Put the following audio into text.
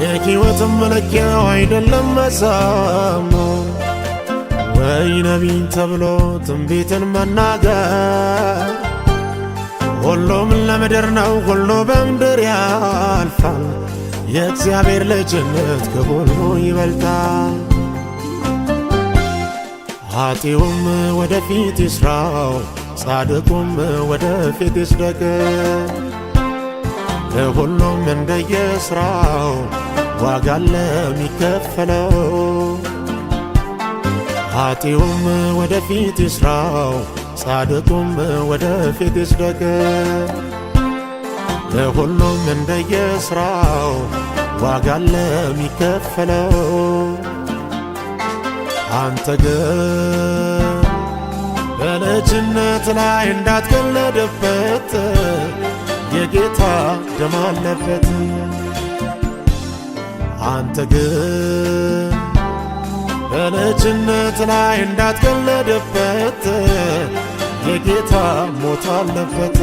የሕይወት መለኪያው አይደለም መዘመር ወይ ነቢይ ተብሎ ትንቢትን መናገር። ሁሉም ለምድር ነው፣ ሁሉ በምድር ያልፋል። የእግዚአብሔር ልጅነት ከሁሉ ይበልጣል። ኃጢኡም ወደፊት ይስራው፣ ጻድቁም ወደፊት ይጽደቅ። ለሁሉም እንደየሥራው ዋጋ ለሚከፈለው። ኃጢኡም ወደፊት ይስራው፣ ጻድቁም ወደፊት ይጽደቅ። ለሁሉም እንደየሥራው ዋጋ ለሚከፈለው። አንተ ግን በልጅነት ላይ እንዳትቀልድበት፣ የጌታ ደም አለበት። አንተ ግን በልጅነት ላይ እንዳትቀልድበት፣ የጌታ ሞት አለበት።